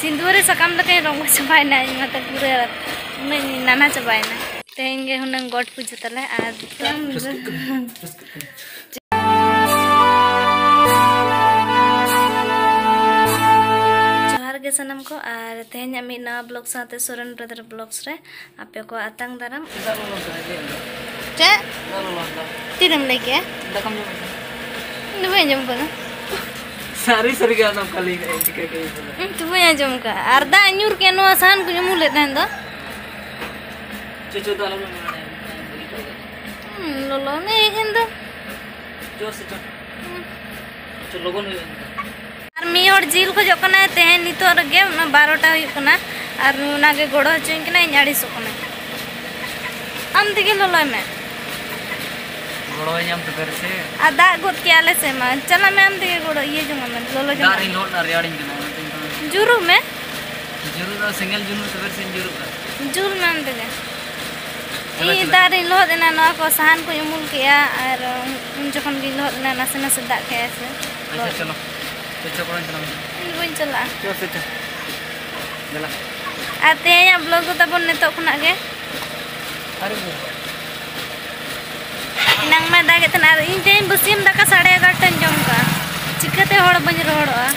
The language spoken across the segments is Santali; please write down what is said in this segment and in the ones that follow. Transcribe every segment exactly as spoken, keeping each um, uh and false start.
ᱥᱤᱸᱫᱩᱣᱟᱹᱨᱤ ᱥᱟᱠᱟᱢ ᱞᱮᱠᱟᱧ ᱨᱚᱝᱜᱚ ᱪᱟᱵᱟᱭᱮᱱᱟ ᱤᱧ ᱢᱟᱛᱚ, ᱯᱩᱨᱟᱹ ᱩᱱᱟᱹᱜ ᱤᱧ ᱱᱟᱱᱟ ᱪᱟᱵᱟᱭᱮᱱᱟ᱾ ᱛᱮᱦᱮᱧ ᱜᱮ ᱦᱩᱱᱟᱹᱝ ᱜᱚᱴ ᱯᱩᱡᱟᱹ ᱛᱟᱞᱮ᱾ ᱟᱨ ᱡᱚᱦᱟᱨ ᱜᱮ ᱥᱟᱱᱟᱢ ᱠᱚ, ᱟᱨ ᱛᱮᱦᱮᱧᱟᱜ ᱢᱤᱫ ᱱᱟᱣᱟ ᱵᱞᱚᱜ ᱥᱟᱶᱛᱮ ᱥᱚᱨᱮᱱ ᱵᱨᱟᱫᱟᱨ ᱵᱞᱚᱜᱥ ᱨᱮ ᱟᱯᱮ ᱠᱚ ᱟᱛᱟᱝ ᱫᱟᱨᱟᱢ᱾ ᱪᱮᱫ? ᱛᱤᱨᱮᱢ ᱞᱟᱹᱭ ᱠᱮᱜᱼᱟ? ᱫᱟᱠᱟᱢ ᱡᱚᱢ ᱠᱮᱫᱟ? ᱤᱧ ᱫᱚ ᱵᱟᱹᱧ ᱟᱸᱡᱚᱢ ᱠᱟᱫᱟ᱾ ᱥᱟᱹᱨᱤ ᱥᱟᱹᱨᱤ ᱜᱮ ᱟᱫᱚ ᱚᱱᱠᱟ ᱞᱟᱹᱭ ᱠᱮᱫᱟ, ᱪᱤᱠᱟᱹ ᱠᱮᱫᱟᱹᱧ ᱵᱚᱞᱮ? ᱤᱧ ᱫᱚ ᱵᱟᱹᱧ ᱟᱸᱡᱚᱢ ᱠᱟᱜᱼᱟ᱾ ᱟᱨ ᱫᱟᱜ ᱧᱩᱨ ᱠᱮᱜᱼᱟ, ᱱᱚᱣᱟ ᱥᱟᱦᱟᱱ ᱠᱚᱧ ᱩᱢᱩᱞᱮᱫ ᱛᱟᱦᱮᱸᱫ ᱫᱚ᱾ ᱪᱚ, ᱪᱚ, ᱫᱚ ᱟᱞᱚᱢ ᱞᱚᱞᱚ ᱢᱮ ᱤᱧ ᱫᱚ᱾ ᱪᱚ ᱥᱮ ᱪᱚ᱾ ᱪᱚ, ᱞᱚᱜᱚᱱ ᱦᱩᱭᱩᱜᱼᱟ ᱮᱱᱠᱷᱟᱱ᱾ ᱟᱨ ᱢᱤᱫ ᱦᱚᱲ ᱡᱤᱞ ᱠᱷᱚᱡᱚᱜ ᱠᱟᱱᱟᱭ ᱛᱮᱦᱮᱧ, ᱱᱤᱛᱚᱜ ᱨᱮᱜᱮ ᱚᱱᱟ ᱵᱟᱨᱚᱴᱟ ᱦᱩᱭᱩᱜ ᱠᱟᱱᱟ, ᱟᱨ ᱚᱱᱟᱜᱮ ᱜᱚᱲᱚ ᱦᱚᱪᱚᱧ ᱠᱟᱱᱟᱭ, ᱤᱧ ᱟᱹᱲᱤᱥᱚᱜ ᱠᱟᱱᱟ᱾ ᱟᱢ ᱛᱮᱜᱮ ᱞᱚᱞᱚᱭ ᱢᱮ᱾ ᱜᱚᱲᱚᱭᱟᱹᱧ ᱟᱢ ᱛᱚᱵᱮ ᱨᱮᱥᱮ᱾ ᱟᱨ ᱫᱟᱜ ᱜᱚᱫ ᱠᱮᱜᱼᱟ ᱟᱞᱮ ᱥᱮᱫ ᱢᱟ᱾ ᱪᱟᱞᱟᱜ ᱢᱮ ᱟᱢ ᱛᱮᱜᱮ ᱜᱚᱲᱚ, ᱤᱭᱟᱹ ᱡᱚᱝ ᱟᱢ, ᱞᱚᱞᱚ ᱡᱚᱝ ᱫᱟᱜ ᱟᱢ᱾ ᱨᱤᱧ ᱞᱚᱦᱚᱫ ᱱᱟ, ᱨᱮᱭᱟᱲᱤᱧ ᱠᱟᱱᱟ, ᱚᱱᱟᱛᱮᱧ ᱛᱚᱵᱮ᱾ ᱡᱩᱨᱩᱜ ᱢᱮ᱾ ᱡᱩᱨᱩᱜ ᱫᱚ ᱥᱮᱸᱜᱮᱞ ᱡᱩᱞ ᱢᱮ, ᱛᱚᱵᱮ ᱨᱮᱥᱮᱧ ᱡᱩᱨᱩᱜᱼᱟ᱾ ᱡᱩᱞ ᱢᱮ ᱟᱢ ᱛᱮᱜᱮ᱾ ᱪᱟᱞᱟᱜ, ᱤᱧ ᱪᱟᱞᱟᱜ᱾ ᱫᱟᱜ ᱨᱤᱧ ᱞᱚᱦᱚᱫ ᱮᱱᱟ, ᱱᱚᱣᱟ ᱠᱚ ᱥᱟᱦᱟᱱ ᱠᱚᱧ ᱩᱢᱩᱞ ᱠᱮᱜᱼᱟ, ᱟᱨ ᱩᱱ ᱡᱚᱠᱷᱚᱱ ᱜᱤᱧ ᱞᱚᱦᱚᱫ ᱮᱱᱟ, ᱱᱟᱥᱮ ᱱᱟᱥᱮ ᱫᱟᱜ ᱠᱮᱜᱼᱟᱭ ᱥᱮ᱾ ᱟᱪᱪᱷᱟ, ᱪᱚᱞᱚ᱾ ᱪᱚ, ᱪᱚ, ᱠᱚᱲᱟᱧ ᱪᱟᱞᱟᱣ ᱞᱮᱱᱟ᱾ ᱤᱧ ᱫᱚ ᱵᱟᱹᱧ ᱪᱟᱞᱟᱜᱼᱟ᱾ ᱪᱚ ᱥᱮ ᱪᱚ᱾ ᱫᱮᱞᱟ᱾ ᱟᱨ ᱛᱮᱦᱮᱧᱟᱜ ᱵᱞᱚᱜ ᱫᱚ ᱛᱟᱵᱚᱱ ᱱᱤᱛᱚᱜ ᱠᱷᱚᱱᱟᱜ ᱜᱮ᱾ ᱟᱨ ᱤᱧ ᱫᱚ ᱮᱱᱟᱝ ᱢᱟᱭ ᱫᱟᱜᱮᱫ ᱛᱟᱦᱮᱱᱟ, ᱟᱨ ᱤᱧ ᱛᱮᱦᱮᱧ ᱵᱟᱹᱥᱭᱟᱹᱢ ᱫᱟᱠᱟ ᱥᱟᱲᱮ ᱮᱜᱟᱨᱚᱴᱟᱧ ᱡᱚᱢ ᱠᱟᱜᱼᱟ᱾ ᱪᱤᱠᱟᱹᱛᱮ ᱦᱚᱲ ᱵᱟᱹᱧ ᱨᱚᱦᱚᱲᱚᱜᱼᱟ?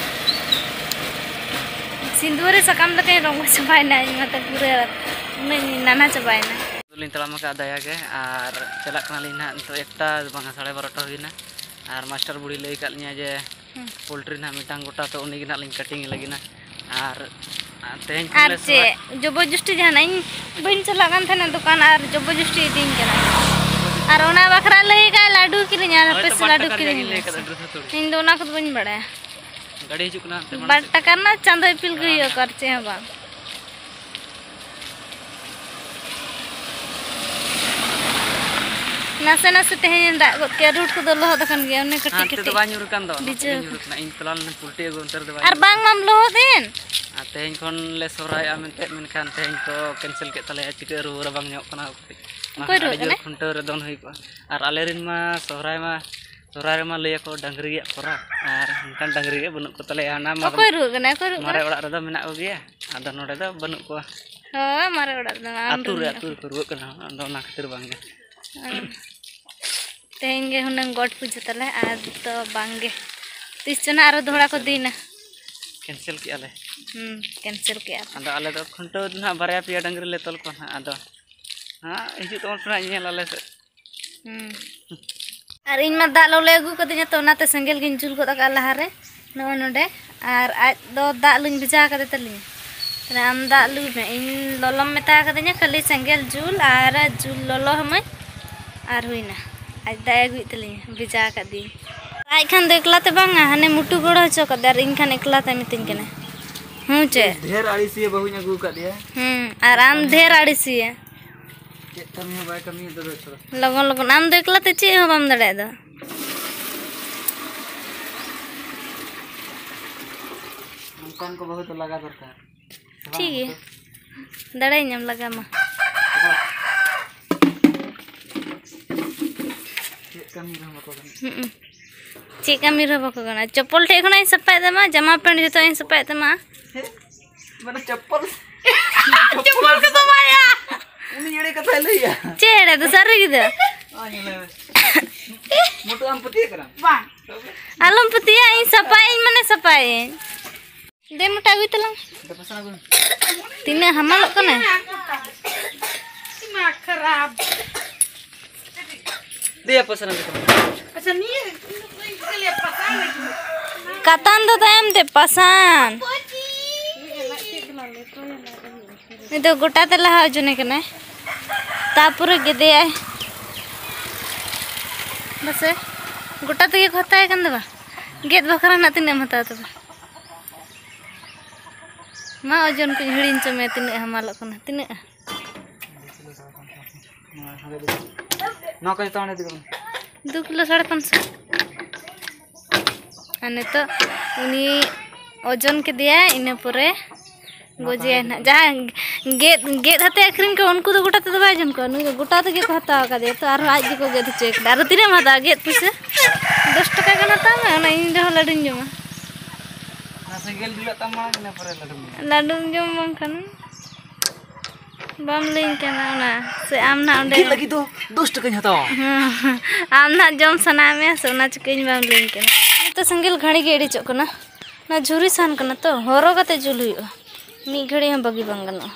ᱥᱤᱸᱫᱩᱣᱟᱹᱨᱤ ᱥᱟᱠᱟᱢ ᱞᱮᱠᱟᱧ ᱨᱚᱝᱜᱚ ᱪᱟᱵᱟᱭᱮᱱᱟ ᱤᱧ ᱢᱟᱛᱚ, ᱯᱩᱨᱟᱹ ᱩᱱᱟᱹᱜ ᱤᱧ ᱱᱟᱱᱟ ᱪᱟᱵᱟᱭᱮᱱᱟ᱾ ᱞᱤᱧ ᱛᱟᱲᱟᱢ ᱟᱠᱟᱫᱼᱟ ᱫᱟᱭᱟ ᱜᱮ, ᱟᱨ ᱪᱟᱞᱟᱜ ᱠᱟᱱᱟᱞᱤᱧ ᱱᱟᱦᱟᱜ ᱱᱤᱛᱚᱜ ᱮᱠᱴᱟ ᱫᱚ ᱵᱟᱝᱟ, ᱥᱟᱲᱮ ᱵᱟᱨᱚᱴᱟ ᱦᱩᱭᱱᱟ, ᱟᱨ ᱢᱟᱥᱴᱟᱨ ᱵᱩᱲᱦᱤ ᱞᱟᱹᱭ ᱟᱠᱟᱫ ᱞᱤᱧᱟᱹ ᱡᱮ ᱦᱩᱸ᱾ ᱯᱳᱞᱴᱨᱤ ᱱᱟᱦᱟᱜ ᱢᱤᱫᱴᱟᱝ ᱜᱚᱴᱟ, ᱛᱚ ᱩᱱᱤ ᱜᱮ ᱱᱟᱦᱟᱜ ᱞᱤᱧ ᱠᱟᱴᱤᱝ ᱮ ᱞᱟᱹᱜᱤᱫ ᱱᱟ᱾ ᱟᱨ ᱛᱮᱦᱮᱧ ᱠᱷᱚᱱ ᱟᱨ ᱞᱮ ᱪᱮᱫ ᱥᱚᱨᱦᱟᱭ- ᱡᱚᱵᱚᱨᱡᱚᱥᱴᱤ ᱡᱟᱦᱟᱱᱟᱜ? ᱤᱧ ᱵᱟᱹᱧ ᱪᱟᱞᱟᱜ ᱠᱟᱱ ᱛᱟᱦᱮᱱᱟ ᱫᱚᱠᱟᱱ, ᱟᱨ ᱡᱚᱵᱚᱨᱡᱚᱥᱴᱤ ᱤᱫᱤᱧ ᱠᱟᱱᱟ᱾ ᱟᱨ ᱚᱱᱟ ᱵᱟᱠᱷᱨᱟ ᱞᱟᱹᱭ ᱠᱟᱜᱼᱟᱭ, ᱞᱟᱹᱰᱩ ᱠᱤᱨᱤᱧᱟ, ᱦᱳᱭ, ᱦᱟᱯᱮ ᱛᱚ, ᱥᱮ ᱵᱟᱨ ᱞᱟᱹᱰᱩ ᱴᱟᱠᱟ ᱨᱮᱭᱟᱜ ᱠᱤᱨᱤᱧ ᱜᱤᱧ ᱞᱟᱹᱭ ᱢᱮ ᱠᱟᱫᱟ, ᱥᱮ᱾ ᱰᱨᱮᱥ ᱦᱟᱛᱟᱣ᱾ ᱤᱧ ᱫᱚ ᱚᱱᱟ ᱠᱚᱫᱚ ᱵᱟᱹᱧ ᱵᱟᱲᱟᱭᱟ᱾ ᱜᱟᱹᱰᱤ ᱦᱤᱡᱩᱜ ᱠᱟᱱᱟ, ᱦᱟᱱᱛᱮ ᱢᱟᱲᱟᱝ ᱵᱟᱨ ᱥᱮᱫ᱾ ᱴᱟᱠᱟ ᱨᱮᱱᱟᱜ ᱪᱟᱸᱫᱚ ᱤᱯᱤᱞ ᱜᱮ ᱦᱩᱭᱩᱜᱼᱟ, ᱟᱨ ᱪᱮᱫ ᱦᱚᱸ ᱵᱟᱝ᱾ ᱱᱟᱥᱮ ᱱᱟᱥᱮ ᱛᱮᱦᱮᱧ ᱫᱟᱜ ᱜᱚᱫ ᱠᱮᱜᱼᱟ, ᱨᱳᱰ ᱠᱚᱫᱚ ᱞᱚᱦᱚᱫ ᱟᱠᱟᱱ ᱜᱮᱭᱟ, ᱚᱱᱮ ᱠᱟᱹᱴᱤᱡ ᱦᱟᱱᱛᱮ ᱫᱚ ᱠᱟᱹᱴᱤᱡ ᱵᱟᱭ ᱧᱩᱨ ᱟᱠᱟᱱ ᱫᱚ, ᱱᱟᱥᱮ ᱵᱷᱤᱡᱟᱹᱣ ᱜᱮ ᱧᱩᱨ ᱟᱠᱟᱱᱟ᱾ ᱤᱧ ᱛᱚᱞᱟ ᱞᱮᱱᱟ ᱯᱩᱞᱴᱤ ᱟᱹᱜᱩ, ᱚᱱᱛᱮ ᱨᱮᱫᱚ ᱵᱟᱭ ᱟᱨ ᱧᱩᱨ ᱵᱟᱝ ᱟᱠᱟᱱᱟ᱾ ᱢᱟᱢ ᱞᱚᱦᱚᱫ ᱮᱱ᱾ ᱟᱨ ᱛᱮᱦᱮᱧ ᱠᱷᱚᱱ ᱞᱮ ᱥᱚᱦᱨᱟᱭᱚᱜᱼᱟ ᱢᱮᱱᱛᱮ, ᱢᱮᱱᱠᱷᱟᱱ ᱛᱮᱦᱮᱧ ᱠᱚ ᱠᱮᱱᱥᱮᱞ ᱠᱮᱫ ᱛᱟᱞᱮᱭᱟ, ᱪᱤᱠᱟᱹ ᱨᱩᱣᱟᱹᱲᱟ ᱵᱟᱝ ᱧᱚᱜ ᱠᱟᱱᱟ᱾ ᱚᱠᱚᱭ ᱵᱟᱝᱠᱷᱟᱱ ᱨᱩᱣᱟᱹᱜ ᱟᱹᱰᱤ ᱡᱳᱨ ᱠᱟᱱᱟᱭ? ᱠᱷᱩᱱᱴᱟᱹᱣ ᱨᱮ ᱫᱚᱱ ᱦᱩᱭ ᱠᱚᱜᱼᱟ᱾ ᱟᱨ ᱟᱞᱮ ᱨᱮᱱ ᱢᱟ ᱥᱚᱦᱨᱟᱭ ᱢᱟ ᱥᱚᱦᱨᱟᱭ ᱨᱮᱢᱟ ᱞᱟᱹᱭᱟᱠᱚ ᱰᱟᱝᱨᱤ ᱜᱮ ᱯᱚᱨᱚᱵᱽ, ᱟᱨ ᱚᱱᱠᱟᱱ ᱰᱟᱝᱨᱤ ᱜᱮ ᱵᱟᱹᱱᱩᱜ ᱠᱚ ᱛᱟᱞᱮᱭᱟ᱾ ᱚᱱᱟ ᱢᱟᱨᱮ, ᱚᱠᱚᱭ ᱨᱩᱣᱟᱹᱜ ᱠᱟᱱᱟ? ᱚᱠᱚᱭ ᱨᱩᱣᱟᱹᱜ ᱢᱟᱨᱮ ᱠᱟᱱᱟ? ᱚᱲᱟᱜ ᱨᱮᱫᱚ ᱢᱮᱱᱟᱜ ᱠᱚᱜᱮᱭᱟ, ᱟᱫᱚ ᱱᱚᱰᱮ ᱫᱚ ᱵᱟᱹᱱᱩᱜ ᱠᱚᱣᱟ᱾ ᱦᱳᱭ, ᱢᱟᱨᱮ ᱚᱲᱟᱜ ᱨᱮᱫᱚ ᱟᱢ ᱟᱹᱛᱩ ᱨᱮ, ᱨᱮᱱ ᱟᱹᱛᱩ ᱨᱮᱠᱚ ᱨᱩᱣᱟᱹᱜ ᱠᱟᱱᱟ, ᱟᱫᱚ ᱚᱱᱟ ᱠᱷᱟᱹᱛᱤᱨ ᱵᱟᱝ ᱜᱮ᱾ ᱦᱮᱸ᱾ ᱛᱮᱦᱮᱧ ᱜᱮ ᱦᱩᱱᱟᱹᱝ ᱜᱚᱴ ᱯᱩᱡᱟᱹ ᱛᱟᱞᱮ, ᱟᱨ ᱫᱚ ᱵᱟᱝ ᱜᱮ᱾ ᱛᱤᱥ ᱪᱚ ᱱᱟᱜ ᱟᱨᱚ ᱫᱚᱦᱲᱟ ᱠᱚ ᱫᱤᱱᱟ᱾ ᱠᱮᱱᱥᱮᱞ ᱠᱮᱜᱼᱟ ᱞᱮ᱾ ᱦᱩᱸ, ᱠᱮᱱᱥᱮᱞ ᱠᱮᱜᱼᱟ ᱯᱮ᱾ ᱟᱫᱚ ᱟᱞᱮ ᱫᱚ ᱠᱷᱩᱱᱴᱟᱹᱣ ᱫᱚ ᱱᱟᱦᱟᱜ ᱵᱟᱨᱭᱟ ᱯᱮᱭᱟ ᱰᱟᱹᱝᱨᱤ ᱞᱮ ᱛᱚᱞ ᱠᱚᱣᱟ ᱱᱟᱦᱟᱜ, ᱟᱫᱚ ᱦᱟᱸᱜ ᱦᱤᱡᱩᱜ ᱛᱟᱵᱚᱱ ᱯᱮ ᱱᱟᱦᱟᱜ ᱧᱮᱞ ᱟᱞᱮ ᱥᱮᱫ᱾ ᱦᱩᱸ᱾ ᱟᱨ ᱤᱧ ᱢᱟ ᱫᱟᱜ ᱞᱚᱞᱚᱭ ᱟᱹᱜᱩ ᱠᱟᱹᱫᱤᱧᱟ, ᱛᱚ ᱚᱱᱟᱛᱮ ᱥᱮᱸᱜᱮᱞ ᱜᱤᱧ ᱡᱩᱞ ᱜᱚᱫ ᱟᱠᱟᱫᱼᱟ ᱞᱟᱦᱟᱨᱮ, ᱱᱚᱜᱼᱚᱭ ᱱᱚᱰᱮ᱾ ᱟᱨ ᱟᱡ ᱫᱚ ᱫᱟᱜ ᱞᱩᱧ ᱵᱷᱮᱡᱟ ᱟᱠᱟᱫᱮ ᱛᱟᱹᱞᱤᱧᱟ᱾ ᱛᱟᱦᱞᱮ ᱟᱢ ᱫᱟᱜ ᱞᱩᱭ ᱢᱮ, ᱤᱧ ᱞᱚᱞᱚᱢ ᱢᱮᱛᱟ ᱟᱠᱟᱫᱤᱧᱟ ᱠᱷᱟᱹᱞᱤ ᱥᱮᱸᱜᱮᱞ ᱡᱩᱞ ᱟᱨ ᱡᱩᱞ ᱞᱚᱞᱚ ᱦᱟᱢᱟᱹᱧ, ᱟᱨ ᱦᱩᱭᱱᱟ᱾ ᱟᱡ ᱫᱟᱜ ᱮ ᱟᱹᱜᱩᱭᱮᱫ ᱛᱟᱹᱞᱤᱧᱟ, ᱵᱷᱮᱡᱟ ᱟᱠᱟᱫᱤᱧ᱾ ᱟᱡ ᱠᱷᱟᱱ ᱫᱚ ᱮᱠᱞᱟ ᱛᱮ ᱵᱟᱝᱟ, ᱦᱟᱱᱮ ᱢᱩᱴᱩ ᱜᱚᱲᱚ ᱦᱚᱪᱚ ᱠᱟᱫᱮ, ᱟᱨ ᱤᱧ ᱠᱷᱟᱱ ᱮᱠᱞᱟ ᱛᱮ ᱢᱤᱛᱟᱹᱧ ᱠᱟᱱᱟ᱾ ᱦᱩᱸ, ᱪᱮᱫ? ᱰᱷᱮᱨ ᱟᱹᱲᱤᱥᱤᱭᱟᱹ ᱵᱟᱹᱦᱩᱧ ᱟᱹᱜᱩ ᱟᱠᱟᱫᱮᱭᱟ᱾ ᱦᱩᱸ, ᱟᱨ ᱟᱢ ᱰᱷᱮᱨ ᱟᱹᱲᱤᱥᱤᱭᱟᱹ᱾ ᱪᱮᱫ ᱠᱟᱹᱢᱤ ᱦᱚᱸ ᱵᱟᱭ ᱠᱟᱹᱢᱤᱭᱟ ᱛᱚᱵᱮ ᱛᱚ᱾ ᱞᱚᱜᱚᱱ ᱞᱚᱜᱚᱱ, ᱟᱢ ᱫᱚ ᱮᱠᱞᱟ ᱛᱮ ᱪᱮᱫ ᱦᱚᱸ ᱵᱟᱢ ᱫᱟᱲᱮᱭᱟᱜ ᱫᱚ᱾ ᱚᱱᱠᱟᱱ ᱠᱚ ᱵᱟᱹᱦᱩ ᱫᱚ ᱞᱟᱜᱟ ᱫᱚᱨᱠᱟᱨ᱾ ᱥᱮ ᱵᱟᱝ ᱴᱷᱤᱠ ᱜᱮᱭᱟ᱾ ᱢᱚᱛᱚ? ᱫᱟᱲᱮᱭᱟᱹᱧᱟᱢ ᱞᱟᱜᱟ ᱢᱟ᱾ ᱪᱮᱫ ᱠᱟᱹᱢᱤ ᱨᱮᱦᱚᱸ ᱵᱟᱠᱚ ᱜᱟᱱᱚᱜ᱾ ᱦᱩᱸ᱾ ᱪᱮᱫ ᱠᱟᱹᱢᱤ ᱨᱮᱦᱚᱸ ᱵᱟᱠᱚ ᱜᱟᱱᱚᱜᱼᱟ᱾ ᱪᱚᱯᱚᱞ ᱴᱷᱮᱡ ᱠᱷᱚᱱᱟᱜ ᱤᱧ ᱥᱟᱯᱷᱟᱭᱮᱫ ᱛᱟᱢᱟ, ᱡᱟᱢᱟ ᱯᱮᱱᱴ ᱡᱚᱛᱚ ᱤᱧ ᱥᱟᱯᱷᱟᱭᱮᱫ ᱛᱟᱢᱟ᱾ ᱦᱮᱸ? ᱢᱟᱱᱮ ᱪᱚᱯᱚᱞ᱾ ᱪᱚᱯᱚᱞ ᱠᱚ ᱥᱟᱯᱷᱟᱭᱟ᱾ ᱩᱱᱤ ᱮᱲᱮ ᱠᱟᱛᱷᱟᱭ ᱞᱟᱹᱭᱟ᱾ ᱪᱮᱫ ᱮᱲᱮ ᱫᱚ? ᱥᱟᱹᱨᱤ ᱜᱮ ᱫᱚ᱾ ᱟᱭ ᱧᱮᱞᱮ ᱢᱮ᱾ ᱢᱚᱴᱚ ᱟᱢ ᱯᱟᱹᱛᱭᱟᱹᱜ ᱠᱟᱱᱟᱢ? ᱵᱟᱝ᱾ ᱟᱞᱚᱢ ᱯᱟᱹᱛᱭᱟᱹᱜᱼᱟ, ᱤᱧ ᱥᱟᱯᱷᱟᱭᱟᱹᱧ ᱢᱟᱱᱮ ᱥᱟᱯᱷᱟᱭᱟᱹᱧ᱾ ᱫᱮ ᱢᱚᱴᱟ ᱟᱹᱜᱩᱭ ᱛᱟᱞᱟᱝ᱾ ᱫᱮ ᱯᱟᱥᱱᱟ ᱟᱹᱜᱩᱭ ᱢᱮ᱾ ᱛᱤᱱᱟᱹᱜ ᱦᱟᱢᱟᱞᱚᱜ ᱠᱟᱱᱟ᱾ ᱫᱤᱭᱟ ᱯᱟᱥᱱᱟ ᱟᱹᱜᱩᱭ ᱛᱟᱞᱟᱝ᱾ ᱟᱪᱪᱷᱟ, ᱱᱤᱭᱟᱹ ᱠᱟᱛᱟᱱ ᱫᱚ ᱛᱟᱭᱚᱢ ᱛᱮ ᱯᱟᱥᱟᱱ᱾ ᱱᱤᱛᱚᱜ ᱜᱚᱴᱟ ᱛᱮ ᱞᱟᱦᱟ ᱳᱡᱚᱱᱮ ᱠᱟᱱᱟᱭ, ᱛᱟᱯᱚᱨᱮ ᱜᱮᱫᱮᱭᱟᱭ᱾ ᱢᱟᱥᱮ, ᱜᱚᱴᱟ ᱛᱮᱜᱮ ᱠᱚ ᱦᱟᱛᱟᱣ ᱠᱟᱱ ᱫᱚ ᱵᱟ᱾ ᱜᱮᱫ ᱵᱟᱠᱷᱨᱟ ᱨᱮᱱᱟᱜ ᱛᱤᱱᱟᱹᱜ ᱮᱢ ᱦᱟᱛᱟᱣ ᱛᱚᱵᱮ? ᱢᱟ, ᱳᱡᱚᱱ ᱠᱚᱧ ᱦᱤᱲᱤᱧ ᱪᱚ ᱢᱮ, ᱛᱤᱱᱟᱹᱜ ᱦᱟᱢᱟᱞᱚᱜ ᱠᱟᱱᱟ, ᱛᱤᱱᱟᱹᱜ? ᱱᱚᱣᱟ ᱠᱚ ᱡᱚᱛᱚ ᱚᱸᱰᱮ ᱤᱫᱤ ᱠᱟᱜ ᱢᱮ᱾ ᱫᱩ ᱠᱤᱞᱳ ᱥᱟᱲᱮ ᱯᱟᱸᱪᱥᱚ᱾ ᱟᱨ ᱱᱤᱛᱚᱜ ᱩᱱᱤ ᱳᱡᱚᱱ ᱠᱮᱫᱮᱭᱟ, ᱤᱱᱟᱹ ᱯᱚᱨᱮ ᱜᱚᱡᱮᱭᱟᱭ ᱱᱟᱦᱟᱜ᱾ ᱡᱟᱦᱟᱸᱭ ᱜᱮᱫ, ᱜᱮᱫ ᱦᱟᱛᱮ ᱟᱹᱠᱷᱨᱤᱧ ᱠᱚ, ᱩᱱᱠᱩ ᱫᱚ ᱜᱚᱴᱟ ᱛᱮᱫᱚ ᱵᱟᱭ ᱳᱡᱚᱱ ᱠᱚᱣᱟ, ᱱᱩᱭ ᱫᱚ ᱜᱚᱴᱟ ᱛᱮᱜᱮ ᱠᱚ ᱦᱟᱛᱟᱣ ᱟᱠᱟᱫᱮᱭᱟ᱾ ᱛᱚ ᱟᱨᱦᱚᱸ ᱟᱡ ᱜᱮᱠᱚ ᱜᱮᱫ ᱦᱚᱪᱚᱭ ᱠᱟᱱᱟ᱾ ᱟᱨᱦᱚᱸ ᱛᱤᱱᱟᱹᱜ ᱮᱢ ᱦᱟᱛᱟᱣᱟ ᱜᱮᱫ ᱯᱩᱭᱥᱟᱹ? ᱫᱚᱥ ᱴᱟᱠᱟ ᱠᱟᱱᱟ ᱛᱟᱢ, ᱚᱱᱟ ᱤᱧ ᱫᱚ ᱞᱟᱹᱰᱩᱧ ᱡᱚᱢᱟ᱾ ᱚᱱᱟ ᱥᱮᱸᱜᱮᱞ ᱡᱩᱞᱟᱜ ᱛᱟᱢ ᱢᱟᱲᱟᱝ, ᱤᱱᱟᱹ ᱯᱚᱨᱮ ᱞᱟᱹᱰᱩᱢ ᱡᱚᱢᱟ᱾ ᱞᱟᱹᱰᱩᱢ ᱡᱚᱢ ᱵᱟᱝᱠᱷᱟᱱ ᱵᱟᱢ ᱞᱟᱹᱭᱟᱹᱧ ᱠᱟᱱᱟ ᱚᱱᱟ, ᱥᱮ ᱟᱢ ᱱᱟᱜ ᱚᱸᱰᱮ ᱜᱮᱫ ᱞᱟᱹᱜᱤᱫ ᱫᱚ ᱫᱚᱥ ᱴᱟᱠᱟᱧ ᱦᱟᱛᱟᱣᱟ᱾ ᱦᱮᱸ, ᱟᱢ ᱱᱟᱜ ᱡᱚᱢ ᱥᱟᱱᱟ ᱢᱮᱭᱟ ᱥᱮ, ᱚᱱᱟ ᱪᱤᱠᱟᱹᱧ ᱵᱟᱢ ᱞᱟᱹᱭᱟᱹᱧ ᱠᱟᱱᱟ᱾ ᱱᱤᱛᱚᱜ ᱥᱮᱸᱜᱮᱞ ᱜᱷᱟᱹᱲᱤ ᱜᱮ ᱤᱲᱤᱡᱚᱜ ᱠᱟᱱᱟ᱾ ᱚᱱᱟ ᱡᱷᱩᱨᱤ ᱥᱟᱦᱟᱱ ᱠᱟᱱᱟ ᱛᱚ, ᱦᱚᱨᱚ ᱠᱟᱛᱮ ᱡᱩᱞ ᱦᱩᱭᱩᱜᱼᱟ, ᱢᱤᱫ ᱜᱷᱟᱹᱲᱤ ᱦᱚᱸ ᱵᱟᱹᱜᱤ ᱵᱟᱝ ᱜᱟᱱᱚᱜᱼᱟ᱾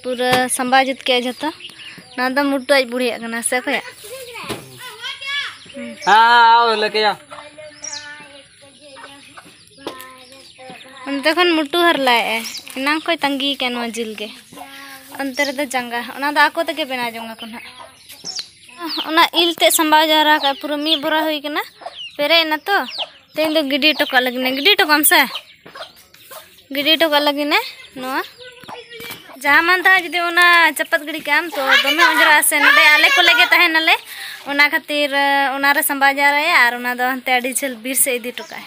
ᱯᱩᱨᱟᱹ ᱥᱟᱢᱵᱟᱣ ᱡᱩᱛ ᱠᱮᱜᱼᱟ ᱡᱷᱚᱛᱚ᱾ ᱱᱚᱣᱟ ᱫᱚ ᱢᱩᱴᱩ ᱟᱡ ᱵᱩᱲᱦᱤᱭᱟᱜ ᱠᱟᱱᱟ ᱥᱮ ᱚᱠᱚᱭᱟᱜ? ᱦᱮᱸ, ᱦᱮᱸ, ᱟᱣ, ᱞᱮᱠᱮ ᱡᱟ᱾ ᱚᱱᱛᱮ ᱠᱷᱚᱱ ᱢᱩᱴᱩ ᱦᱟᱨᱞᱟᱭᱮᱜᱼᱟᱭ, ᱮᱱᱟᱝ ᱠᱷᱚᱡ ᱛᱟᱺᱜᱤ ᱠᱟᱜᱼᱟ ᱱᱚᱣᱟ ᱡᱤᱞ ᱜᱮ᱾ ᱚᱱᱛᱮ ᱨᱮᱫᱚ ᱡᱟᱸᱜᱟ, ᱚᱱᱟ ᱫᱚ ᱟᱠᱚ ᱛᱮᱜᱮ ᱵᱮᱱᱟᱣ ᱡᱚᱝ ᱟᱠᱚ ᱱᱟᱦᱟᱜ᱾ ᱚᱱᱟ ᱤᱞ ᱛᱮ ᱥᱟᱢᱵᱟᱣ ᱡᱟᱣᱨᱟ ᱠᱟᱜᱼᱟ, ᱯᱩᱨᱟᱹ ᱢᱤᱫ ᱵᱚᱨᱟ ᱦᱩᱭ ᱠᱟᱱᱟ, ᱯᱮᱨᱮᱡ ᱮᱱᱟ ᱛᱚ᱾ ᱛᱮᱦᱮᱧ ᱫᱚ ᱜᱤᱰᱤ ᱦᱚᱴᱚ ᱠᱟᱜ ᱞᱟᱹᱜᱤᱫ ᱱᱮ, ᱜᱤᱰᱤ ᱦᱚᱴᱚ ᱠᱟᱜ ᱟᱢ ᱥᱮ? ᱜᱤᱰᱤ ᱦᱚᱴᱚ ᱠᱟᱜ ᱞᱟᱹᱜᱤᱫ ᱱᱮ ᱱᱚᱣᱟ᱾ ᱡᱟᱦᱟᱸ ᱢᱟᱱ ᱛᱟᱦᱟᱸ ᱡᱩᱫᱤ ᱚᱱᱟ ᱪᱟᱯᱟᱫ ᱜᱤᱰᱤ ᱠᱟᱜ ᱟᱢ ᱛᱚ ᱫᱚᱢᱮ ᱚᱸᱡᱽᱨᱟᱜᱼᱟ ᱥᱮ᱾ ᱱᱚᱰᱮ ᱟᱞᱮ ᱠᱚᱞᱮ ᱜᱮ ᱛᱟᱦᱮᱱᱟᱞᱮ, ᱚᱱᱟ ᱠᱷᱟᱹᱛᱤᱨ, ᱚᱱᱟ ᱨᱮ ᱥᱟᱢᱵᱟᱣ ᱡᱟᱣᱨᱟᱭᱟ ᱟᱨ ᱚᱱᱟ ᱫᱚ ᱦᱟᱱᱛᱮ ᱟᱹᱰᱤ ᱡᱷᱟᱹᱞ ᱵᱤᱨ ᱥᱮᱫ ᱤᱫᱤ ᱦᱚᱴᱚ ᱠᱟᱜᱼᱟᱭ᱾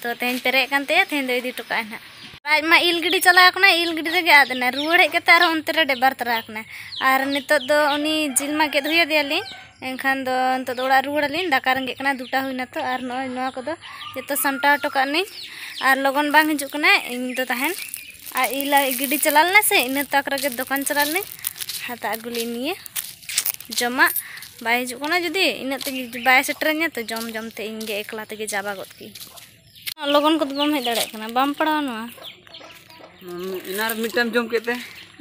ᱛᱚ ᱛᱮᱦᱮᱧ ᱯᱮᱨᱮᱡ ᱟᱠᱟᱱ ᱛᱟᱭᱟ, ᱛᱮᱦᱮᱧ ᱫᱚ ᱤᱫᱤ ᱦᱚᱴᱚ ᱠᱟᱜᱼᱟᱭ ᱱᱟᱦᱟᱜ᱾ ᱟᱡ ᱢᱟ ᱤᱞ ᱜᱤᱰᱤ ᱪᱟᱞᱟᱣ ᱠᱟᱱᱟᱭ, ᱤᱞ ᱜᱤᱰᱤ ᱨᱮᱜᱮ ᱟᱫ ᱮᱱᱟᱭ᱾ ᱨᱩᱣᱟᱹᱲ ᱦᱮᱡ ᱠᱟᱛᱮ ᱟᱨᱦᱚᱸ ᱚᱱᱛᱮ ᱨᱮ ᱰᱮᱵᱟᱨ ᱛᱟᱨᱟ ᱟᱠᱟᱱᱟᱭ᱾ ᱟᱨ ᱱᱤᱛᱚᱜ ᱫᱚ ᱩᱱᱤ ᱡᱤᱞ ᱢᱟ ᱜᱮᱫ ᱦᱩᱭ ᱟᱫᱮᱭᱟᱞᱤᱧ, ᱮᱱᱠᱷᱟᱱ ᱫᱚ ᱱᱤᱛᱚᱜ ᱫᱚ ᱚᱲᱟᱜ ᱨᱩᱣᱟᱹᱲ ᱟᱹᱞᱤᱧ᱾ ᱫᱟᱠᱟ ᱨᱮᱸᱜᱮᱡ ᱠᱟᱱᱟ, ᱫᱩᱴᱟ ᱦᱩᱭᱱᱟ ᱛᱚ᱾ ᱟᱨ ᱱᱚᱜᱼᱚᱭ ᱱᱚᱣᱟ ᱠᱚᱫᱚ ᱡᱚᱛᱚ ᱥᱟᱢᱴᱟᱣ ᱦᱚᱴᱚ ᱠᱟᱜ ᱱᱟᱹᱧ᱾ ᱟᱨ ᱞᱚᱜᱚᱱ ᱵᱟᱝ ᱦᱤᱡᱩᱜ ᱠᱟᱱᱟᱭ ᱤᱧ ᱫᱚ ᱛᱟᱦᱮᱱ᱾ ᱟᱨ ᱤᱞ ᱜᱤᱰᱤ ᱪᱟᱞᱟᱣ ᱞᱮᱱᱟ ᱥᱮ, ᱤᱱᱟᱹ ᱛᱟᱠ ᱨᱮᱜᱮ ᱫᱚᱠᱟᱱ ᱪᱟᱞᱟᱣ ᱞᱮᱱᱟᱹᱧ, ᱦᱟᱛᱟᱣ ᱟᱹᱜᱩ ᱞᱮᱫ ᱱᱤᱭᱟᱹ ᱡᱚᱢᱟᱜ᱾ ᱵᱟᱭ ᱦᱤᱡᱩᱜ ᱠᱟᱱᱟ, ᱡᱩᱫᱤ ᱤᱱᱟᱹᱜ ᱛᱮᱜᱮ ᱵᱟᱭ ᱥᱮᱴᱮᱨᱟᱹᱧᱟ ᱛᱚ ᱡᱚᱢ ᱡᱚᱢ ᱛᱮ ᱤᱧ ᱜᱮ ᱮᱠᱞᱟ ᱛᱮᱜᱮ ᱪᱟᱵᱟ ᱜᱚᱫ ᱠᱮᱜᱼᱟᱹᱧ᱾ ᱞᱚᱜᱚᱱ ᱠᱚᱫᱚ ᱵᱟᱢ ᱦᱮᱡ ᱫᱟᱲᱮᱭᱟᱜ ᱠᱟᱱᱟ, ᱵᱟᱢ ᱯᱟᱲᱟᱣᱟ ᱱᱚᱣᱟ? ᱮᱱᱟᱱ ᱨᱮ ᱢᱤᱫᱴᱟᱝ ᱡᱚᱢ ᱠᱮᱫ ᱛᱮ᱾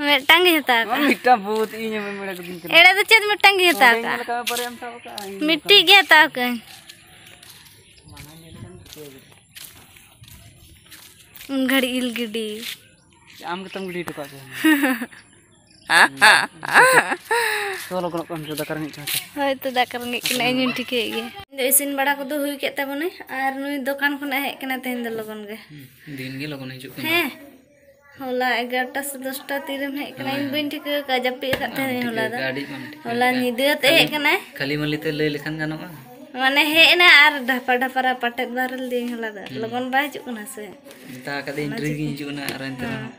ᱢᱤᱫᱴᱟᱝ ᱜᱤᱧ ᱦᱟᱛᱟᱣ ᱠᱟᱜᱼᱟ᱾ ᱢᱤᱫᱴᱟᱝ ᱵᱚᱦᱩᱛ ᱤᱧ ᱮᱢ ᱮᱲᱮ ᱠᱟᱹᱫᱤᱧ ᱠᱟᱱᱟ᱾ ᱮᱲᱮ ᱫᱚ ᱪᱮᱫ ᱢᱤᱫᱴᱟᱝ ᱜᱤᱧ ᱦᱟᱛᱟᱣ ᱚᱸᱰᱮ ᱠᱟᱜᱼᱟ? ᱧᱮᱞ ᱠᱟᱜ ᱢᱮ ᱵᱟᱨᱭᱟᱢ ᱥᱟᱵ ᱠᱟᱜᱼᱟ, ᱤᱧ ᱢᱤᱫᱴᱤᱡ ᱜᱮ ᱦᱟᱛᱟᱣ ᱠᱟᱜᱼᱟᱹᱧ᱾ ᱩᱱ ᱜᱷᱟᱹᱲᱤᱡ ᱤᱞ ᱜᱤᱰᱤ᱾ ᱟᱢ ᱜᱮᱛᱚᱢ ᱜᱤᱰᱤ ᱦᱚᱴᱚ ᱠᱟᱜ ᱠᱚᱣᱟ᱾ ᱛᱚ ᱞᱚᱜᱚᱱᱚᱜ ᱠᱟᱱ ᱫᱚ, ᱫᱟᱠᱟ ᱨᱮᱸᱜᱮᱡ ᱠᱟᱱᱟ ᱥᱮ? ᱦᱳᱭ ᱛᱚ, ᱫᱟᱠᱟ ᱨᱮᱸᱜᱮᱡ ᱠᱟᱱᱟ, ᱤᱧ ᱦᱚᱸᱧ ᱴᱷᱤᱠᱟᱹᱭᱮᱫ ᱜᱮᱭᱟ᱾ ᱤᱧ ᱫᱚ ᱤᱥᱤᱱ ᱵᱟᱲᱟ ᱠᱚᱫᱚ ᱦᱩᱭ ᱠᱮᱫ ᱛᱟᱵᱚᱱᱟᱭ, ᱟᱨ ᱱᱩᱭ ᱫᱚᱠᱟᱱ ᱠᱷᱚᱱᱟᱜ ᱦᱮᱡ ᱠᱟᱱᱟ ᱛᱮᱦᱮᱧ ᱫᱚ ᱞᱚᱜᱚᱱ ᱜᱮ᱾ ᱦᱩᱸ, ᱫᱤᱱ ᱜᱮ ᱞᱚᱜᱚᱱ ᱦᱤᱡᱩᱜ ᱠᱟᱱᱟ᱾ ᱦᱮᱸ, ᱦᱚᱞᱟ ᱮᱜᱟᱨᱚᱴᱟ ᱥᱮ ᱫᱚᱥᱴᱟ ᱛᱤᱨᱮᱢ ᱦᱮᱡ ᱠᱟᱱᱟ, ᱦᱳᱭ, ᱤᱧ ᱦᱳᱭ᱾ ᱵᱟᱹᱧ ᱴᱷᱤᱠᱟᱹ ᱟᱠᱟᱫᱼᱟ, ᱡᱟᱹᱯᱤᱫ ᱟᱠᱟᱫ ᱟᱢ ᱛᱟᱦᱮᱸ ᱴᱷᱤᱠᱟᱹ ᱦᱚᱞᱟ ᱫᱚ᱾ ᱟᱠᱟᱫᱼᱟ, ᱟᱹᱰᱤ ᱵᱟᱢ ᱴᱷᱤᱠᱟᱹ ᱦᱚᱞᱟ ᱟᱠᱟᱫᱼᱟ᱾ ᱧᱤᱫᱟᱹ ᱛᱮ ᱠᱷᱟᱹᱞᱤ, ᱦᱮᱡ ᱠᱟᱱᱟᱭ᱾ ᱠᱷᱟᱹᱞᱤ ᱢᱟᱹᱞᱤ ᱛᱮ ᱞᱟᱹᱭ ᱞᱮᱠᱷᱟᱱ ᱜᱟᱱᱚᱜᱼᱟ᱾ ᱢᱟᱱᱮ ᱦᱮᱡ ᱮᱱᱟ ᱟᱨ ᱰᱷᱟᱯᱟ ᱰᱷᱟᱯᱟ ᱨᱮ ᱯᱟᱴᱮᱫ ᱵᱟᱨ ᱞᱮᱫᱮᱧ ᱦᱚᱞᱟ ᱫᱚ᱾ ᱦᱩᱸ᱾ ᱞᱚᱜᱚᱱ ᱵᱟᱭ ᱦᱤᱡᱩᱜ ᱠᱟᱱᱟ ᱥᱮ᱾ ᱢᱮᱛᱟ ᱟᱠᱟᱫᱟᱹᱧ ᱚᱱᱟ ᱰᱮᱨᱤ ᱜᱤᱧ ᱪᱤᱠᱟᱹ᱾ ᱦᱤᱡᱩᱜ ᱠᱟᱱᱟ ᱟᱨ ᱮᱱᱛᱮ ᱦᱮᱸ᱾ ᱨᱮᱦᱚᱸ᱾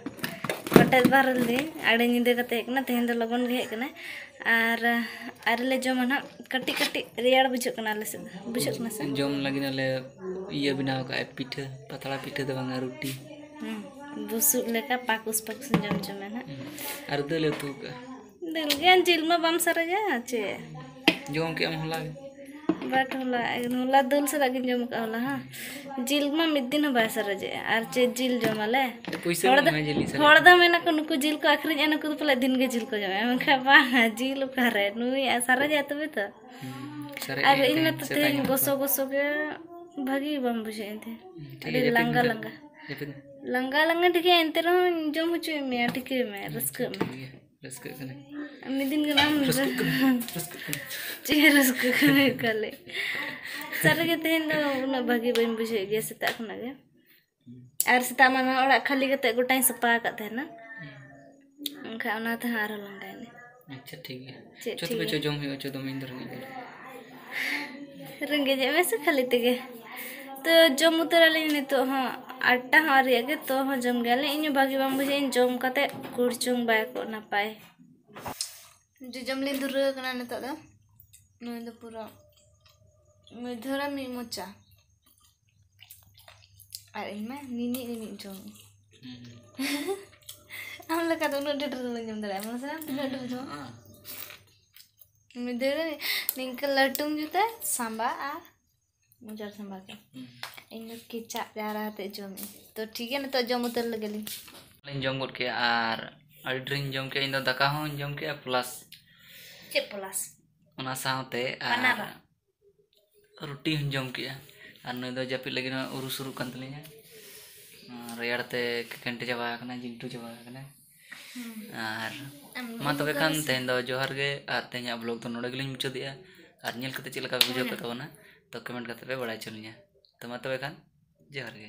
ᱯᱟᱴᱮᱫ ᱵᱟᱨ ᱞᱮᱫᱮᱧ, ᱟᱹᱰᱤ ᱧᱤᱫᱟᱹ ᱠᱟᱛᱮ ᱦᱮᱡ ᱠᱟᱱᱟ, ᱛᱮᱦᱮᱧ ᱫᱚ ᱞᱚᱜᱚᱱ ᱜᱮ ᱦᱮᱡ ᱠᱟᱱᱟ᱾ ᱟᱨ ᱟᱹᱣᱨᱤ ᱞᱮ ᱡᱚᱢᱟ ᱱᱟᱦᱟᱜ, ᱠᱟᱹᱴᱤᱡ ᱠᱟᱹᱴᱤᱡ ᱨᱮᱭᱟᱲ ᱵᱩᱡᱷᱟᱹᱜ ᱠᱟᱱᱟ ᱟᱞᱮ ᱥᱮᱫ ᱫᱚ᱾ ᱵᱩᱡᱷᱟᱹᱜ ᱠᱟᱱᱟ ᱥᱮ? ᱡᱚᱢ ᱞᱟᱹᱜᱤᱫ ᱟᱞᱮ ᱤᱭᱟᱹ ᱵᱮᱱᱟᱣ ᱠᱟᱜᱼᱟ, ᱯᱤᱴᱷᱟᱹ, ᱯᱟᱛᱲᱟ ᱯᱤᱴᱷᱟᱹ ᱫᱚ ᱵᱟᱝᱟ, ᱨᱩᱴᱤ᱾ ᱦᱩᱸ, ᱵᱩᱥᱩᱵ ᱞᱮᱠᱟ ᱯᱟᱠᱩᱥ ᱯᱟᱠᱩᱥ ᱡᱚᱢ ᱡᱚᱢᱟ ᱱᱟᱦᱟᱜ᱾ ᱦᱩᱸ, ᱟᱨ ᱫᱟᱹᱞ ᱮ ᱩᱛᱩ ᱠᱟᱜᱼᱟ᱾ ᱫᱟᱹᱞ ᱜᱮ, ᱡᱤᱞ ᱢᱟ ᱵᱟᱢ ᱥᱟᱨᱮᱡᱟ, ᱪᱮᱫ? ᱡᱚᱢ ᱠᱮᱜ ᱟᱢ ᱦᱚᱞᱟ ᱜᱮ᱾ ᱵᱟᱴ ᱦᱚᱞᱟ, ᱦᱚᱞᱟ ᱫᱟᱹᱞ ᱥᱟᱞᱟᱜ ᱜᱤᱧ ᱡᱚᱢ ᱠᱟᱜᱼᱟ ᱦᱚᱞᱟ, ᱦᱮᱸ᱾ ᱡᱤᱞ ᱢᱟ ᱢᱤᱫ ᱫᱤᱱ ᱦᱚᱸ ᱵᱟᱭ ᱥᱟᱨᱮᱡᱮᱜᱼᱟ, ᱟᱨ ᱪᱮᱫ ᱡᱤᱞ ᱡᱚᱢ ᱟᱞᱮ? ᱯᱩᱭᱥᱟᱹ ᱦᱚᱲ ᱫᱚ, ᱵᱟᱝ ᱮᱢᱟᱭ ᱡᱤᱞ ᱤᱧ ᱥᱟᱨᱮᱡ᱾ ᱦᱚᱲ ᱫᱚ ᱢᱮᱱᱟ ᱠᱚ, ᱱᱩᱠᱩ ᱡᱤᱞ ᱠᱚ ᱟᱹᱠᱷᱨᱤᱧᱮᱜᱼᱟ, ᱱᱩᱠᱩ ᱫᱚ ᱯᱟᱞᱮ ᱫᱤᱱ ᱜᱮ ᱡᱤᱞ ᱠᱚ ᱡᱚᱢᱮᱜᱼᱟ, ᱢᱮᱱᱠᱷᱟᱱ ᱵᱟᱝ, ᱡᱤᱞ ᱚᱠᱟᱨᱮ? ᱱᱩᱭ ᱥᱟᱨᱮᱡᱟᱭ ᱛᱚᱵᱮ ᱛᱚ᱾ ᱦᱩᱸ, ᱥᱟᱨᱮᱡ ᱟᱨ ᱮᱱ ᱤᱧ ᱛᱟᱭᱚᱢ ᱢᱟᱛᱚ ᱥᱮᱛᱟᱜ ᱛᱮᱦᱮᱧ ᱧᱚᱜ ᱜᱚᱥᱚ ᱠᱚ᱾ ᱜᱚᱥᱚ ᱜᱮ ᱵᱷᱟᱹᱜᱤ ᱵᱟᱝ ᱵᱩᱡᱷᱟᱹᱜ ᱮᱱ ᱛᱤᱧ᱾ ᱦᱩᱸ, ᱴᱷᱤᱠ ᱟᱹᱰᱤ ᱜᱮᱭᱟ, ᱡᱟᱹᱯᱤᱫ ᱞᱟᱸᱜᱟ ᱢᱮ ᱞᱟᱸᱜᱟ᱾ ᱛᱟᱦᱞᱮ, ᱡᱟᱹᱯᱤᱫ ᱢᱮ᱾ ᱞᱟᱸᱜᱟ ᱞᱟᱸᱜᱟ ᱴᱷᱤᱠ ᱜᱮᱭᱟ, ᱮᱱᱛᱮ ᱨᱮᱦᱚᱸ ᱡᱚᱢ ᱦᱚᱪᱚᱭᱮᱫ ᱢᱮᱭᱟ, ᱴᱷᱤᱠᱟᱹᱭ ᱢᱮ, ᱟᱪᱪᱷᱟ, ᱨᱟᱹᱥᱠᱟᱹᱜ ᱢᱮ᱾ ᱴᱷᱤᱠ ᱜᱮᱭᱟ, ᱨᱟᱹᱥᱠᱟᱹᱜ ᱠᱟᱹᱱᱟᱹᱧ᱾ ᱢᱤᱫ ᱫᱤᱱ ᱜᱟᱱ ᱟᱢ ᱨᱟᱹᱥᱠᱟᱹᱜ ᱠᱟᱹᱱᱟᱹᱧ, ᱨᱟᱹᱥᱠᱟᱹᱜ ᱠᱟᱹᱱᱟᱹᱧ᱾ ᱪᱮᱫ ᱨᱟᱹᱥᱠᱟᱹ ᱠᱟᱱᱟ ᱠᱷᱟᱹᱞᱤ? ᱥᱟᱹᱨᱤ ᱜᱮ ᱛᱮᱦᱮᱧ ᱫᱚ ᱩᱱᱟᱹᱜ ᱵᱷᱟᱹᱜᱤ ᱵᱟᱹᱧ ᱵᱩᱡᱷᱟᱹᱣᱮᱫ ᱜᱮᱭᱟ ᱥᱮᱛᱟᱜ ᱠᱷᱚᱱᱟᱜ ᱜᱮ᱾ ᱟᱨ ᱥᱮᱛᱟᱜ ᱢᱟ ᱱᱚᱣᱟ ᱚᱲᱟᱜ ᱠᱷᱟᱹᱞᱤ ᱠᱟᱛᱮ ᱜᱚᱴᱟᱧ ᱥᱟᱯᱷᱟ ᱟᱠᱟᱫ ᱛᱟᱦᱮᱱᱟ᱾ ᱦᱩᱸ᱾ ᱮᱱᱠᱷᱟᱱ ᱚᱱᱟ ᱛᱮᱦᱚᱸ ᱟᱨᱦᱚᱸ ᱞᱟᱸᱜᱟᱭᱮᱱᱟᱹᱧ᱾ ᱟᱪᱪᱷᱟ, ᱴᱷᱤᱠ ᱜᱮᱭᱟ᱾ ᱪᱮᱫ ᱪᱚ ᱴᱷᱤᱠ ᱛᱚᱵᱮ ᱪᱚ ᱜᱮᱭᱟ? ᱡᱚᱢ ᱦᱩᱭᱩᱜᱼᱟ, ᱪᱚ ᱫᱚᱢᱮᱧ ᱫᱚ ᱨᱮᱸᱜᱮᱡ ᱠᱟᱱᱟ᱾ ᱨᱮᱸᱜᱮᱡᱮᱫ ᱢᱮ ᱥᱮ ᱠᱷᱟᱹᱞᱤ ᱛᱮᱜᱮ? ᱛᱚ ᱡᱚᱢ ᱩᱛᱟᱹᱨᱟᱞᱤᱧ ᱱᱤᱛᱚᱜ ᱦᱚᱸ᱾ ᱟᱴᱴᱟ ᱦᱚᱸ ᱟᱹᱣᱨᱤᱭᱟᱜ ᱜᱮ, ᱛᱚ ᱦᱚᱸ ᱡᱚᱢ ᱜᱮᱭᱟᱞᱮ᱾ ᱤᱧ ᱦᱚᱸ ᱵᱷᱟᱹᱜᱤ ᱵᱟᱝ ᱵᱩᱡᱷᱟᱹᱜ, ᱤᱧ ᱡᱚᱢ ᱠᱟᱛᱮ ᱠᱩᱲᱪᱩᱝ ᱵᱟᱭ ᱠᱚᱜ ᱱᱟᱯᱟᱭ᱾ ᱡᱚᱡᱚᱢ ᱞᱤᱧ ᱫᱷᱩᱨᱟᱹᱣ ᱟᱠᱟᱱᱟ ᱱᱤᱛᱚᱜ ᱫᱚ᱾ ᱱᱩᱭ ᱫᱚ ᱯᱩᱨᱟᱹ ᱢᱤᱫ ᱫᱷᱟᱣ ᱨᱮ ᱢᱤᱫ ᱢᱚᱪᱟ᱾ ᱟᱨ ᱤᱧ ᱢᱟ ᱱᱤᱱᱤᱡ ᱱᱤᱱᱤᱡ ᱡᱚᱢ᱾ ᱟᱢ ᱞᱮᱠᱟ ᱫᱚ ᱩᱱᱟᱹᱜ ᱰᱷᱮᱨ ᱫᱚ ᱵᱟᱹᱧ ᱡᱚᱢ ᱫᱟᱲᱮᱭᱟᱜᱼᱟ᱾ ᱢᱟᱥᱮ ᱟᱢ ᱛᱤᱱᱟᱹᱜ ᱰᱷᱮᱨ ᱡᱚᱢ? ᱢᱤᱫ ᱫᱷᱟᱣ ᱨᱮ ᱱᱤᱝᱠᱟᱹ ᱞᱟᱹᱴᱩᱢ ᱡᱩᱛᱟ ᱥᱟᱢᱵᱟ ᱟᱨ ᱢᱚᱡᱟᱨ ᱥᱟᱢᱵᱟ ᱠᱚ᱾ ᱤᱧ ᱫᱚ ᱠᱮᱪᱟᱜ ᱡᱟᱣᱨᱟ ᱠᱟᱛᱮ ᱡᱚᱢ᱾ ᱛᱚ ᱴᱷᱤᱠ ᱜᱮᱭᱟ, ᱱᱤᱛᱚᱜ ᱡᱚᱢ ᱩᱛᱟᱹᱨ ᱞᱮᱜᱮ ᱞᱤᱧ᱾ ᱞᱤᱧ ᱡᱚᱢ ᱜᱚᱫ ᱠᱮᱜᱼᱟ ᱟᱨ ᱟᱹᱰᱤ ᱰᱷᱮᱨᱤᱧ ᱡᱚᱢ ᱠᱮᱜᱼᱟ᱾ ᱤᱧ ᱫᱚ ᱫᱟᱠᱟ ᱦᱚᱸᱧ ᱡᱚᱢ ᱠᱮᱜᱼᱟ, plus ᱪᱮᱫ plus? ᱚᱱᱟ ᱥᱟᱶᱛᱮ ᱟᱨ ᱯᱟᱱᱟᱨᱟ᱾ ᱨᱩᱴᱤ ᱦᱚᱸᱧ ᱡᱚᱢ ᱠᱮᱜᱼᱟ᱾ ᱟᱨ ᱱᱩᱭ ᱫᱚ ᱡᱟᱹᱯᱤᱫ ᱞᱟᱹᱜᱤᱫ ᱦᱚᱸ ᱩᱨᱩ ᱥᱩᱨᱩᱜ ᱠᱟᱱ ᱛᱟᱹᱞᱤᱧᱟ᱾ ᱨᱮᱭᱟᱲ ᱛᱮ ᱠᱮᱠᱮᱱᱴᱮ ᱪᱟᱵᱟ ᱟᱠᱟᱱᱟ, ᱡᱤᱱᱴᱩ ᱪᱟᱵᱟ ᱟᱠᱟᱱᱟ᱾ ᱟᱨ ᱟᱢ ᱢᱟ ᱛᱚᱵᱮ ᱠᱷᱟᱱ ᱛᱮᱦᱮᱧ ᱫᱚ ᱡᱚᱦᱟᱨ ᱜᱮ, ᱟᱨ ᱛᱮᱦᱮᱧᱟᱜ vlog ᱫᱚ ᱱᱚᱰᱮ ᱜᱮᱞᱤᱧ ᱢᱩᱪᱟᱹᱫᱮᱜᱼᱟ᱾ ᱟᱨ ᱧᱮᱞ ᱠᱟᱛᱮ ᱪᱮᱫ ᱞᱮᱠᱟ ᱵᱩᱡᱷᱟᱹᱣ ᱠᱮᱫ ᱛᱟᱵᱚᱱᱟ, ᱛᱚ comment ᱠᱟᱛᱮ ᱯᱮ ᱵᱟᱲᱟᱭ ᱦᱚᱪᱚ ᱞᱤᱧᱟ᱾ ᱛᱚ ᱢᱟ ᱛᱚᱵᱮ ᱠᱷᱟᱱ ᱡᱚᱦᱟᱨ ᱜᱮ᱾